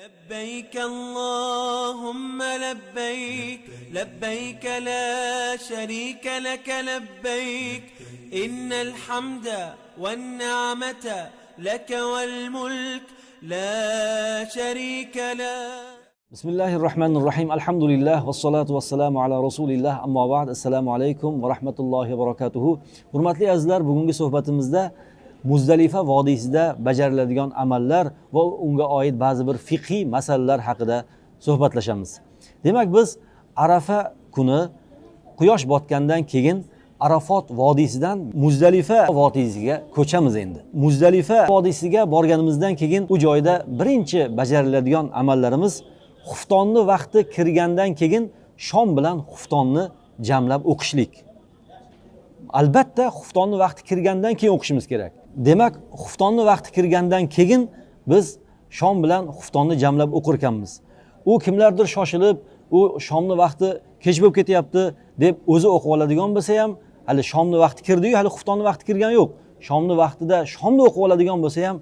لبيك اللهم لبيك، لبيك لا شريك لك لبيك، إن الحمد والنعمة لك والملك لا شريك له. بسم الله الرحمن الرحيم. الحمد لله والصلاة والسلام على رسول الله. أما بعد. Assalomu alaykum va rahmatullohi va barakatuhu. Hurmatli azizlar, bugungi suhbatimizda Muzdalifa vodiysida bajariladigan amallar va unga oid ba'zi bir fiqhiy masalalar haqida suhbatlashamiz. Demak, biz Arafa kuni quyosh botgandan keyin Arafot vodiysidan Muzdalifa vodiysiga ko'chamiz endi. Muzdalifa vodiysiga borganimizdan keyin u joyda birinchi bajariladigan amallarimiz xuftonni vaqti kirgandan keyin shom bilan xuftonni jamlab o'qishlik. Albatta xuftonni vaqti kirgandan keyin o'qishimiz kerak. Demak, xuftonni vaqti kirgandan keyin biz shom bilan xuftonni jamlab o'qir ekanmiz. U kimlardir shoshilib, u shomni vaqti kech bo'lib ketyapti deb o'zi o'qib oladigan bo'lsa ham, hali shomni vaqti kirdi-yu, hali xuftonni vaqti kirgani yo'q. Shomni vaqtida shomni o'qib oladigan bo'lsa ham,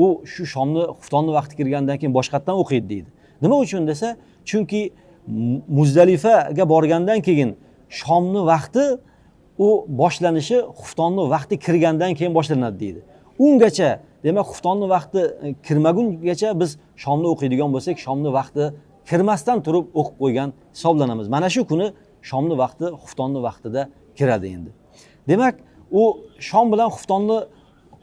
u shu shomni xuftonni vaqti kirgandan keyin boshqatdan o'qiydi deydi. Nima uchun desa, chunki Muzdalifaga borgandan keyin shomni vaqti u boshlanishi xuftonni vaqti kirgandan keyin boshlanadi deydi. Ungacha, demak, xuftonni vaqti kirmagungacha biz shomni o'qiydigan bo'lsak, shomni vaqti kirmasdan turib o'qib qo'ygan hisoblanamiz. Mana shu kuni shomni vaqti xuftonni vaqtida kiradi endi. Demak, u shom bilan xuftonni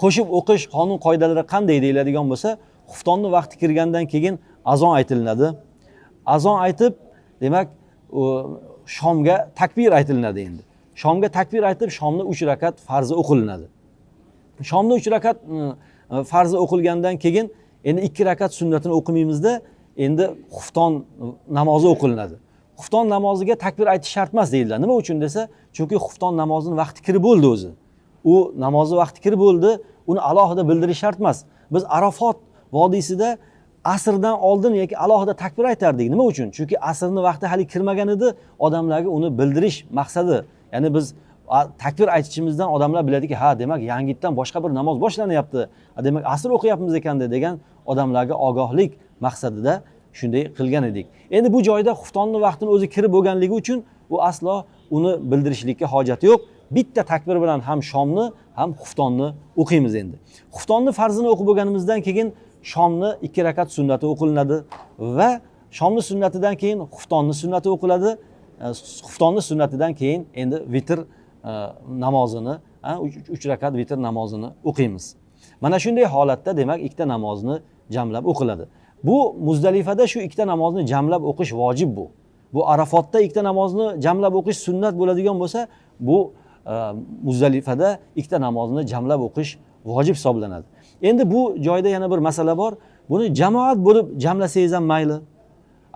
qo'shib o'qish qonun qoidalari qanday deyiladigan bo'lsa, xuftonni vaqti kirgandan keyin azon aytilinadi. Azon aytib, demak, u shomga takbir aytilinadi endi. Shomga takbir aytib, shomni 3 rakat farzi o'qilinadi. Shomni 3 rakat farzi o'qilgandan keyin endi 2 rakat sunnatini o'qimaymizda, endi xufton namozi o'qilinadi. Xufton namoziga takbir aytish shart emas deydilar. Nima uchun desa, chunki xufton namozining vaqti kirib bo'ldi o'zi. U namozi vaqti kirib bo'ldi, uni alohida bildirish shart emas. Biz Arafot vodiysida asrdan oldin yoki alohida takbir aytardik. Nima uchun? Chunki asrning vaqti hali kirmagan edi, odamlarga uni bildirish maqsadi. Ya'ni biz takbir aytishimizdan odamlar biladiki, ha, demak, yangitdan boshqa bir namoz boshlanyapti. Ha, demak, asr o'qiyapmiz ekanda degan odamlarga ogohlik maqsadida shunday qilgan edik. Endi bu joyda xuftonni vaqtini o'zi kirib bo'lganligi uchun u aslo uni bildirishlikka hojati yo'q. Bitta takbir bilan ham shomni, ham xuftonni o'qiymiz endi. Xuftonni farzini o'qib bo'lganimizdan keyin shomni 2 rakat sunnati o'qilinadi va shomni sunnatidan keyin xuftonni sunnati o'qiladi. Xuftonni sunnatidan keyin endi vitr namozini, 3 rakat vitr namozini o'qiymiz. Mana shunday holatda, demak, ikkita namozni jamlab o'qiladi. Bu Muzdalifada shu ikkita namozni jamlab o'qish vojib bu. Bu Arafotda ikkita namozni jamlab o'qish sunnat bo'ladigan bo'lsa, bu Muzdalifada ikkita namozni jamlab o'qish vojib hisoblanadi. Endi bu joyda yana bir masala bor. Buni jamoat bo'lib jamlasangiz ham mayli.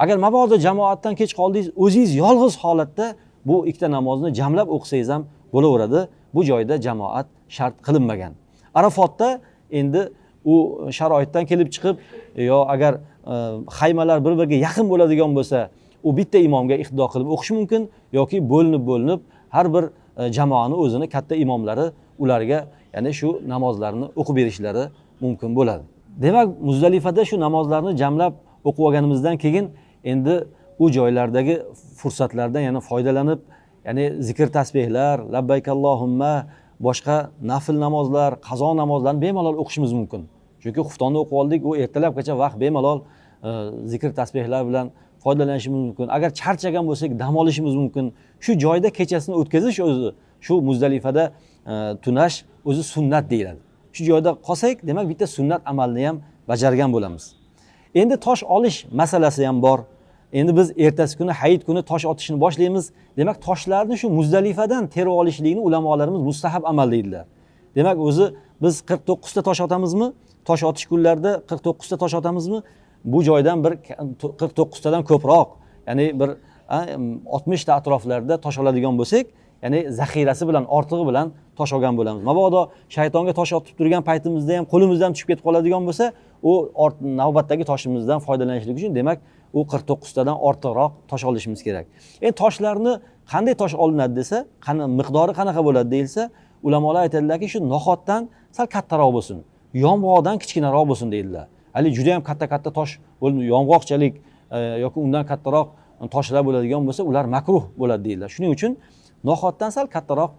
Agar mabodo jamoatdan kech qoldingiz, o'zingiz yolg'iz holatda bu ikkita namozni jamlab o'qisangiz ham bo'laveradi. Bu joyda jamoat shart qilinmagan. Arafotda endi u sharoitdan kelib chiqib, yo agar xaymalar bir-biriga yaqin bo'ladigan bo'lsa, u bitta imomga iqtido qilib o'qish mumkin yoki bo'linib-bo'linib har bir jamoani o'zini katta imomlari ularga, ya'ni shu namozlarni o'qib berishlari mumkin bo'ladi. Demak, Muzdalifada shu namozlarni jamlab o'qib olganimizdan keyin endi u joylardagi fursatlardan yana foydalanib, ya'ni zikr tasbehlar, labbayk allohumma, boshqa nafl namozlar, qazo namozlarni bemalol o'qishimiz mumkin. Chunki xuftonni o'qib oldik, u ertalabgacha vaqt bemalol zikr tasbehlar bilan foydalanishimiz mumkin. Agar charchagan bo'lsak, dam olishimiz mumkin. Shu joyda kechasini o'tkazish o'zi, shu Muzdalifada tunash o'zi sunnat deyiladi. Shu joyda qolsak, demak, bitta sunnat amalni ham bajargan bo'lamiz. Endi tosh olish masalasi ham bor. Endi biz ertasi kuni hayit kuni tosh otishni boshlaymiz. Demak, toshlarni shu Muzdalifadan terib olishlikni ulamolarimiz mustahab amal deydilar. Demak, o'zi biz 49 ta tosh otamizmi? Tosh otish kunlarida 49 ta tosh otamizmi? Bu joydan bir 49 tadan ko'proq, ya'ni bir 60 ta atroflarda tosh oladigan bo'lsak, ya'ni zaxirasi bilan, ortig'i bilan tosh olgan bo'lamiz. Mabodo shaytonga tosh otib turgan paytimizda ham qo'limizdan tushib ketib qoladigan bo'lsa, u navbatdagi toshimizdan foydalanishlik uchun, demak, u 49 tadan ortiqroq tosh olishimiz kerak. Endi toshlarni qanday tosh olinadi desa, miqdori qanaqa bo'ladi deyilsa, ulamolar aytadilarki, shu no'xatdan sal kattaroq bo'lsin, yomg'oqdan kichkinaroq bo'lsin deydilar. Hali juda ham katta-katta tosh, yong'oqchalik yoki undan kattaroq toshlar bo'ladigan bo'lsa, ular makruh bo'ladi deyiladi. Shuning uchun no'xatdan sal kattaroq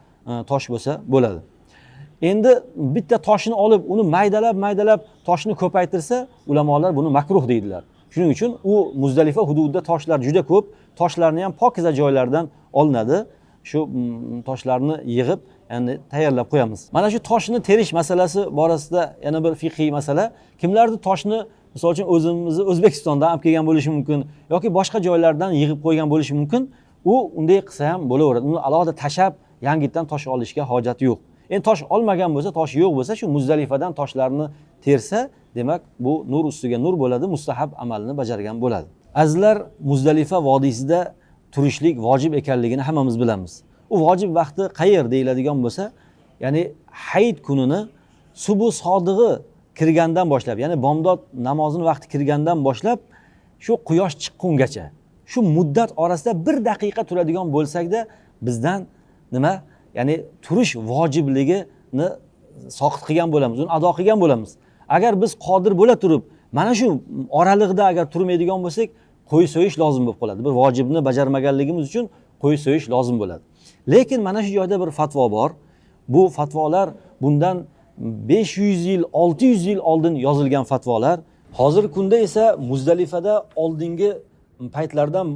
tosh bo'lsa bo'ladi. Endi bitta toshni olib, uni maydalab-maydalab toshni ko'paytirsa, ulamolar buni makruh deydilar. Shuning uchun u Muzdalifa hududida toshlar juda ko'p, toshlarni ham pokiza joylardan olinadi. Shu toshlarni yig'ib, ya'ni tayyorlab qo'yamiz. Mana shu toshni terish masalasi borasida yana bir fiqhiy masala. Kimlardir toshni, misol uchun, o'zimizni O'zbekistondan olib kelgan bo'lishi mumkin yoki boshqa joylardan yig'ib qo'ygan bo'lishi mumkin. U unday qilsa ham bo'laveradi. Uni alohida tashab yangitdan tosh olishga hojat yo'q. Endi tosh olmagan bo'lsa, tosh yo'q bo'lsa, shu Muzdalifadan toshlarni tersa, demak bu nur ustiga nur bo'ladi, mustahab amalni bajargan bo'ladi. Azizlar, Muzdalifa vodiysida turishlik vojib ekanligini hammamiz bilamiz. U vojib vaqti qayer deyiladigan bo'lsa, ya'ni hayit kunini subu sodig'i kirgandan boshlab, ya'ni bomdod namozini vaqti kirgandan boshlab shu quyosh chiqqungacha, shu muddat orasida bir daqiqa turadigan bo'lsakda bizdan nima? Ya'ni turish vojibligini soqit qilgan bo'lamiz, uni ado qilgan bo'lamiz. Agar biz qodir bo'la turib, mana shu oraliqda agar turmaydigan bo'lsak, qo'y so'yish lozim bo'lib qoladi. Bir vojibni bajarmaganligimiz uchun qo'y so'yish lozim bo'ladi. Lekin mana shu joyda bir fatvo bor. Bu fatvolar bundan 500 yil, 600 yil oldin yozilgan fatvolar. Hozirgi kunda esa Muzdalifada oldingi paytlardan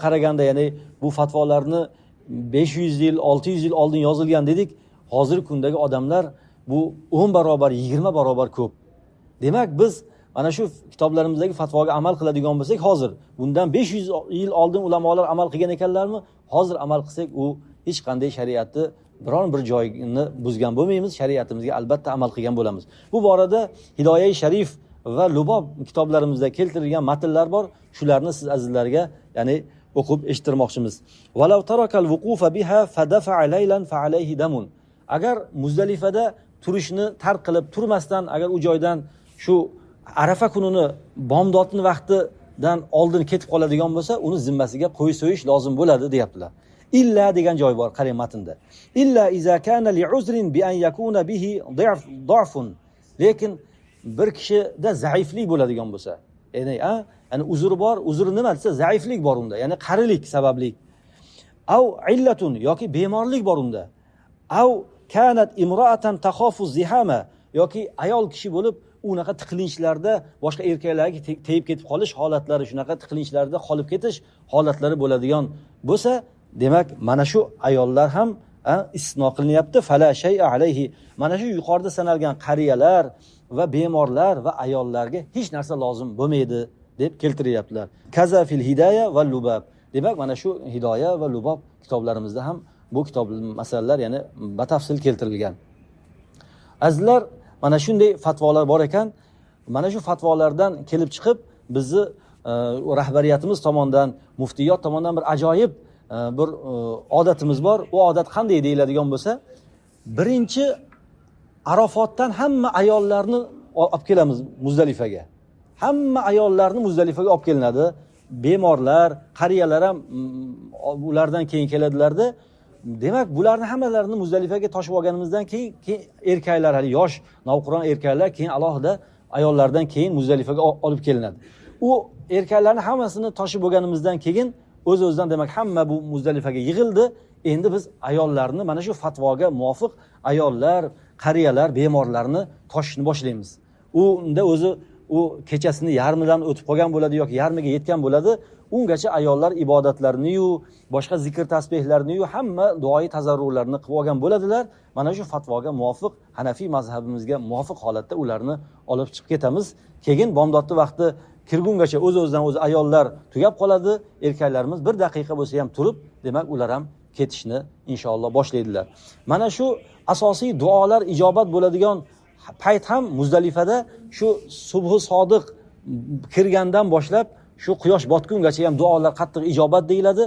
qaraganda, ya'ni bu fatvolarni 500 yil, 600 yil oldin yozilgan dedik. Hozirgi kundagi odamlar bu 10 barobar, 20 barobar ko'p. Demak, biz mana shu kitoblarimizdagi fatvoga amal qiladigan bo'lsak, hozir bundan 500 yil oldin ulamolar amal qilgan ekanlarmi? Hozir amal qilsak, u hech qanday shariatni biron bir joyini buzgan bo'lmaymiz, shariatimizga albatta amal qilgan bo'lamiz. Bu borada Hidoyai Sharif va Lubob kitoblarimizda keltirilgan matnlar bor. Shularni siz azizlarga, ya'ni o'qib eshittirmoqchimiz. Walau tarakal vuqufa biha fadafa'a laylan fa alayhi damun. Agar Muzdalifada turishni tark qilib turmasdan, agar u joydan shu Arafa kunini bomdodni vaqtidan oldin ketib qoladigan bo'lsa, uni zimmasiga qo'y so'yish lozim bo'ladi deyaptilar. Illa degan joy bor, qarang matnda. Illa iza kana li'uzrin bi an yakuna bihi da'fun. Lekin bir kishida zaiflik bo'ladigan bo'lsa, ya'ni ya'ni uzri bor, uzri nima desa, zaiflik bor unda, ya'ni qarilik sababli. Av illatun yoki bemorlik bor unda. Av kanat imra'atan takhafu zihama yoki ayol kishi bo'lib unaqa tiqilinchlarda boshqa erkaklarga tegib ketib qolish holatlari, shunaqa tiqilinchlarda qolib ketish holatlari bo'ladigan bo'lsa, demak mana shu ayollar ham istisno qilinyapti. Fala shay'a alayhi. Mana shu yuqorida sanalgan qariyalar va bemorlar va ayollarga hech narsa lozim bo'lmaydi deb keltiryaptilar. Kaza fil hidoya va lubab. Demak, mana shu Hidoya va Lubob kitoblarimizda ham bu kitob masalalar, ya'ni batafsil keltirilgan. Azizlar, mana shunday fatvolar bor ekan. Mana shu fatvolardan kelib chiqib bizni rahbariyatimiz tomonidan, muftiyot tomonidan bir ajoyib bir odatimiz bor. U odat qanday deyiladigan bo'lsa, birinchi Arafotdan hamma ayollarni olib kelamiz Muzdalifaga. Hamma ayollarni Muzdalifaga olib kelinadi. Bemorlar, qariyalar ham ulardan keyin keladilarda. Demak, bularni hammalarini Muzdalifaga toshib olganimizdan keyin erkaklar, hali yosh navqiron erkaklar keyin alohida ayollardan keyin Muzdalifaga olib kelinadi. U erkaklarni hammasini toshib bo'lganimizdan keyin o'z-o'zidan demak hamma bu Muzdalifaga yig'ildi. Endi biz ayollarni mana shu fatvoga muvofiq ayollar, qariyalar, bemorlarni toshishni boshlaymiz. Unda o'zi u kechasini yarmidan o'tib qolgan bo'ladi yoki yarmiga yetgan bo'ladi. Ungacha ayollar ibodatlarini-yu, boshqa zikr tasbehlarni-yu, hamma duoyi tazarrurlarni qilib olgan bo'ladilar. Mana shu fatvoga muvofiq, Hanafiy mazhabimizga muvofiq holatda ularni olib chiqib ketamiz. Keyin bomdodni vaqti kirgungacha o'z-o'zidan o'zi ayollar tugab qoladi, erkaklarimiz bir daqiqa bo'lsa ham turib, demak ular ham ketishni inshaalloh boshlaydilar. Mana shu asosiy duolar ijobat bo'ladigan payt ham Muzdalifada shu subhi sodiq kirgandan boshlab shu quyosh botgungacha ham duolar qattiq ijobat deyiladi.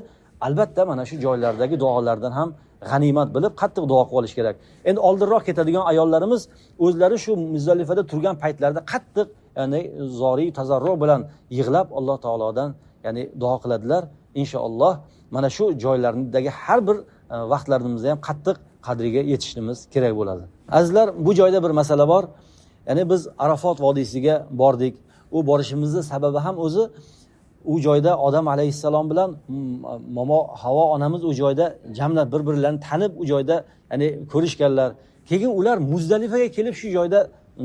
Albatta mana shu joylardagi duolardan ham g'animat bilib qattiq duo qilib olish kerak. Endi oldinroq ketadigan ayollarimiz o'zlari shu Muzdalifada turgan paytlarida qattiq, ya'ni zoriy tazarru bilan yig'lab Alloh taolodan, ya'ni duo qiladilar. Inshaalloh mana shu joylardagi har bir vaqtlarimizda ham qattiq qadriga yetishimiz kerak bo'ladi. Azizlar, bu joyda bir masala bor. Ya'ni biz Arafot vodiysiga bordik. U borishimizni sababi ham o'zi u joyda Odam alayhissalom bilan momo Havo onamiz u joyda jamlab bir-birlarini tanib u joyda, ya'ni ko'rishganlar. Keyin ular Muzdalifaga kelib shu joyda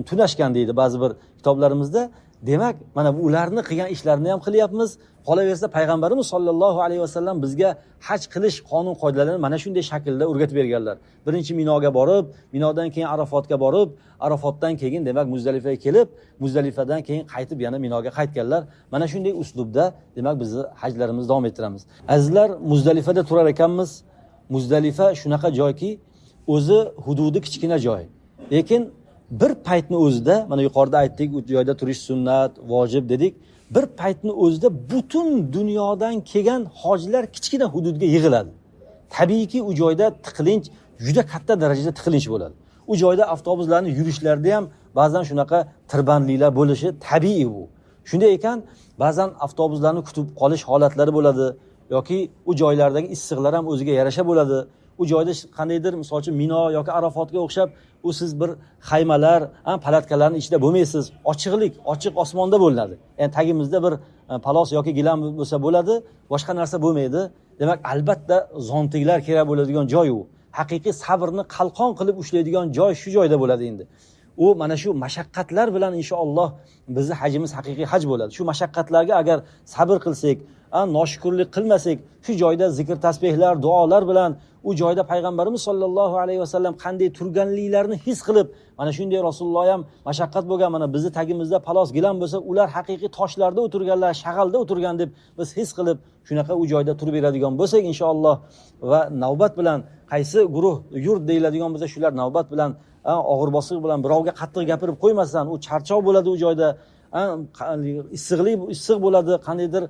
tunashgan deydi ba'zi bir kitoblarimizda. Demak, mana bu ularni qilgan ishlarini ham qilyapmiz. Qolaversa payg'ambarimiz sollallohu alayhi vasallam bizga haj qilish qonun qoidalarini mana shunday shaklda o'rgatib berganlar. Birinchi Minoga borib, Minodan keyin Arafotga borib, Arafotdan keyin demak Muzdalifaga kelib, Muzdalifadan keyin qaytib yana Minoga qaytganlar. Mana shunday uslubda demak bizni hajlarimizni davom ettiramiz. Azizlar, Muzdalifada turar ekanmiz. Muzdalifa shunaqa joyki, o'zi hududi kichkina joy. Lekin bir paytni o'zida, mana yuqorida aytdik, u joyda turish sunnat, vojib dedik. Bir paytni o'zida butun dunyodan kelgan hojilar kichkina hududga yig'iladi. Tabiiyki u joyda tiqilinch juda katta darajada tiqilinch bo'ladi. U joyda avtobuslarning yurishlarida ham ba'zan shunaqa tirbandliklar bo'lishi tabiiy bu. Shunday ekan, ba'zan avtobuslarni kutib qolish holatlari bo'ladi yoki u joylardagi issiqlar ham o'ziga yarasha bo'ladi. U joyda qandaydir, misol uchun Mino yoki Arafotga o'xshab u siz bir xaymalar, palatkalarning ichida bo'lmaysiz. Ochiqlik, ochiq osmonda bo'ladi. Ya'ni tagimizda bir palos yoki gilam bo'lsa bo'ladi, boshqa narsa bo'lmaydi. Demak, albatta zontiklar kerak bo'ladigan joy u. Haqiqiy sabrni qalqon qilib ushlaydigan joy shu joyda bo'ladi endi. U mana shu mashaqqatlar bilan inshaalloh bizni hajimiz haqiqiy haj bo'ladi. Shu mashaqqatlarga agar sabr qilsak, noshukrlik qilmasak, shu joyda zikr tasbehlar, duolar bilan u joyda payg'ambarimiz sollallohu alayhi vasallam qanday turganliklarini his qilib, mana shunday Rasululloh ham mashaqqat bo'lgan, mana bizni tagimizda palos gilam bo'lsa, ular haqiqiy toshlarda o'tirganlar, shag'alda o'tirgan deb biz his qilib, shunaqa u joyda turib beradigan bo'lsak inshaalloh va navbat bilan qaysi guruh yurt deyiladigan bo'lsa, shular navbat bilan og'ir bosiq bilan birovga qattiq gapirib qo'ymasdan, u charchoq bo'ladi u joyda, issiqlik issiq bo'ladi, qandaydir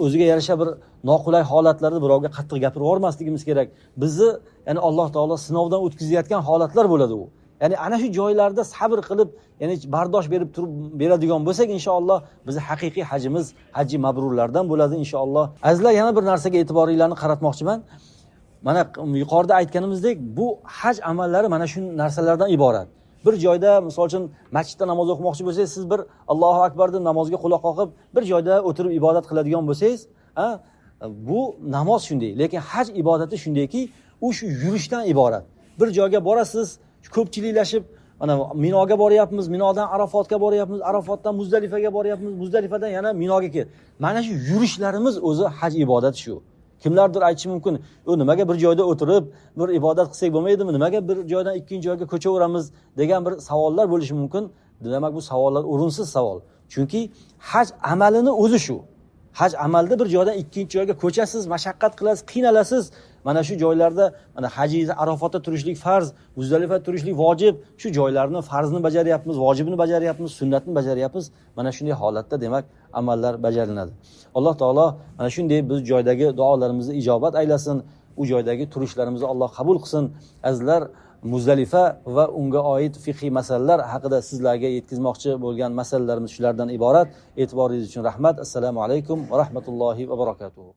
o'ziga yarasha bir noqulay holatlarda birovga qattiq gapirib yubormasligimiz kerak. Bizni, ya'ni Alloh taolo sinovdan o'tkazayotgan holatlar bo'ladi u. Ya'ni ana shu joylarda sabr qilib, ya'ni bardosh berib turib beradigan bo'lsak inshaalloh bizni haqiqiy hajimiz haji mabrurlardan bo'ladi inshaalloh. Azizlar, yana bir narsaga e'tiboringlarni qaratmoqchiman. Mana yuqorida aytganimizdek, bu haj amallari mana shu narsalardan iborat. Bir joyda, misol uchun, masjidda namoz o'qimoqchi bo'lsangiz, siz bir Allohu akbar deb namozga quloq qoqib, bir joyda o'tirib ibodat qiladigan bo'lsangiz, bu namoz shunday. Lekin haj ibodati shundayki, u shu yurishdan iborat. Bir joyga borasiz, ko'pchiliklashib, mana Minoga boryapmiz, Minodan Arafotga boryapmiz, Arafotdan Muzdalifaga boryapmiz, Muzdalifadan yana Minoga kel. Mana shu yurishlarimiz o'zi haj ibodati shu. Kimlardir aytishi mumkin, u nimaga bir joyda o'tirib bir ibodat qilsak bo'lmaydimi, nimaga bir joydan ikkinchi joyga ko'chaveramiz degan bir savollar bo'lishi mumkin. Demak, bu savollar o'rinsiz savol. Chunki haj amalini o'zi shu. Haj amalda bir joydan ikkinchi joyga ko'chasiz, mashaqqat qilasiz, qiynalasiz. Mana shu joylarda mana hajingizni Arafotda turishlik farz, Muzdalifada turishlik vojib. Shu joylarni farzini bajaryapmiz, vojibini bajaryapmiz, sunnatni bajaryapmiz. Mana shunday holatda demak amallar bajariladi. Alloh taolo mana shunday biz joydagi duolarimizni ijobat aylasin, u joydagi turishlarimizni Alloh qabul qilsin. Azizlar, Muzdalifa va unga oid fiqhiy masalalar haqida sizlarga yetkazmoqchi bo'lgan masalalarimiz shulardan iborat. E'tiboringiz uchun rahmat. Assalomu alaykum va rahmatullohi va barakatuh.